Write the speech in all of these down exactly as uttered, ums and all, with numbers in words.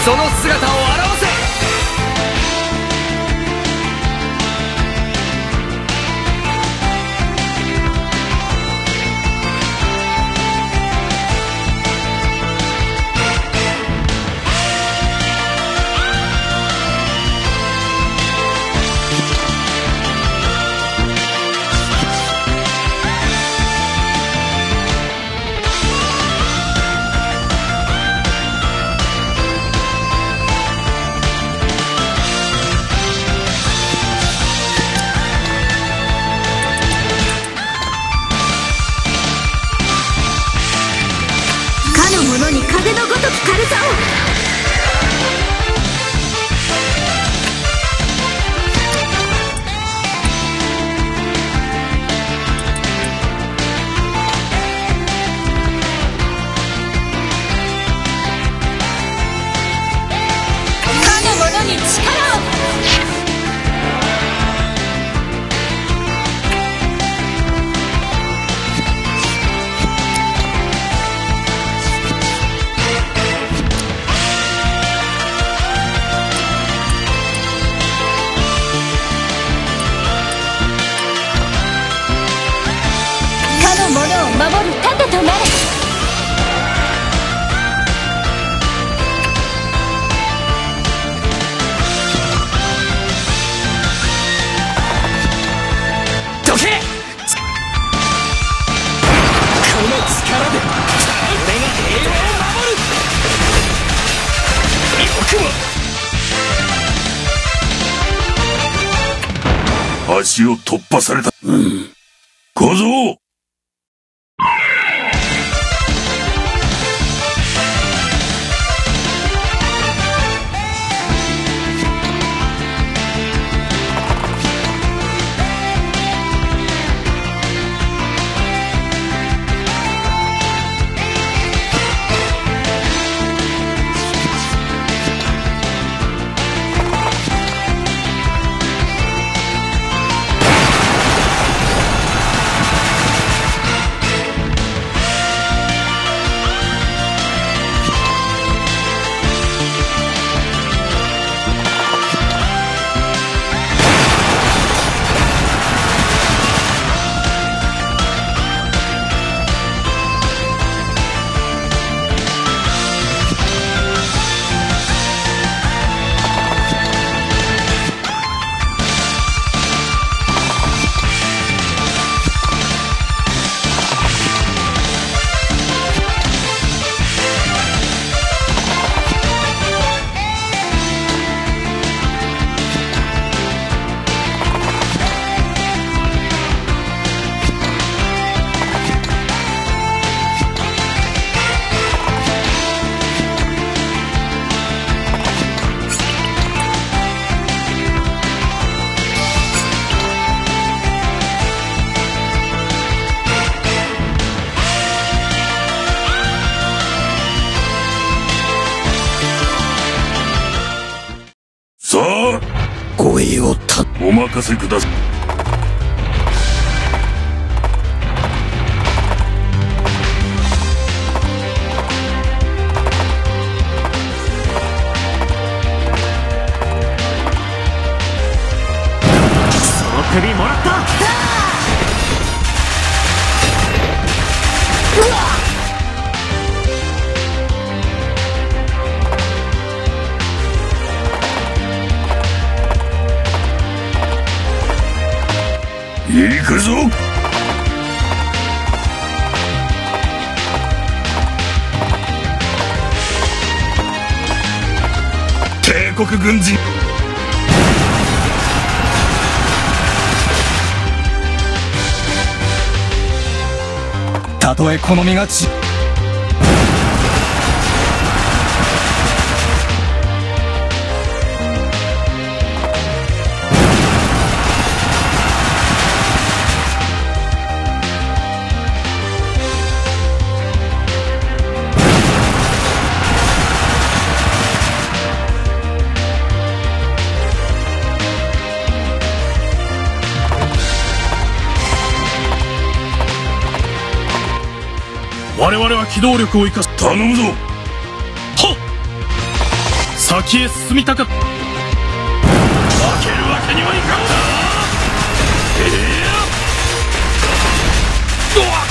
その姿を現せ。かの者に風のごとき軽さを。かの者に力を。かの者を守る盾となれ。どけ！この力で俺が平和を守る！よくも！足を突破された。うん。小僧！さあ、護衛をた、お任せください。その首もらった。いくぞ！帝国軍人。たとえこの身がち、我々は機動力を生かす。頼むぞ。はっ！先へ進みたかった。負けるわけにはいかん。ええ。うわっ。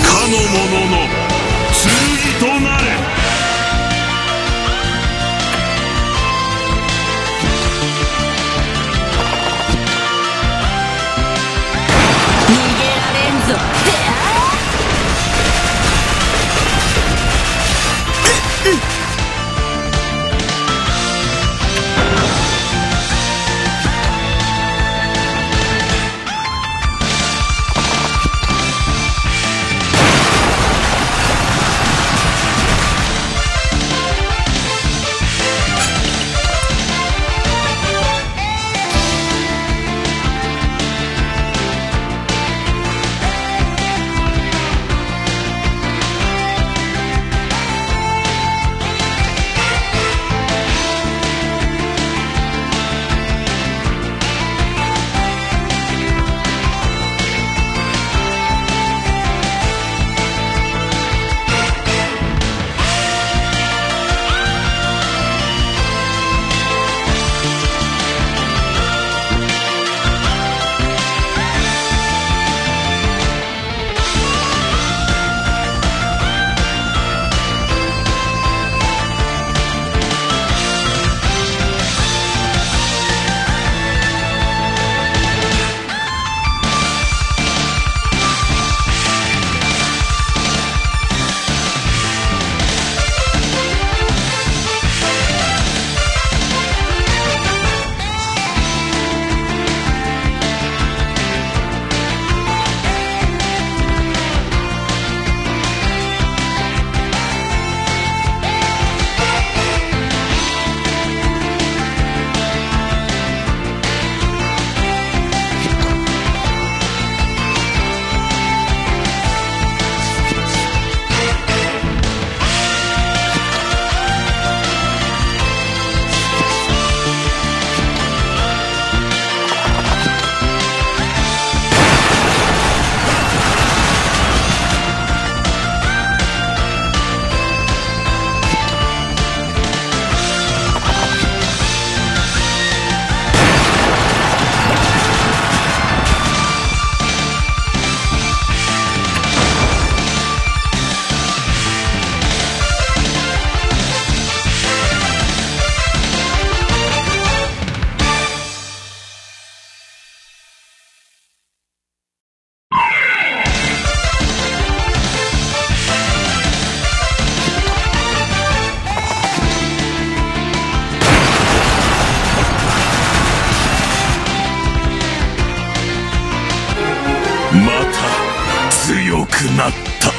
かの者の剣となれ。逃げられんぞ。てあー。また強くなった。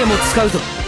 も使うぞ。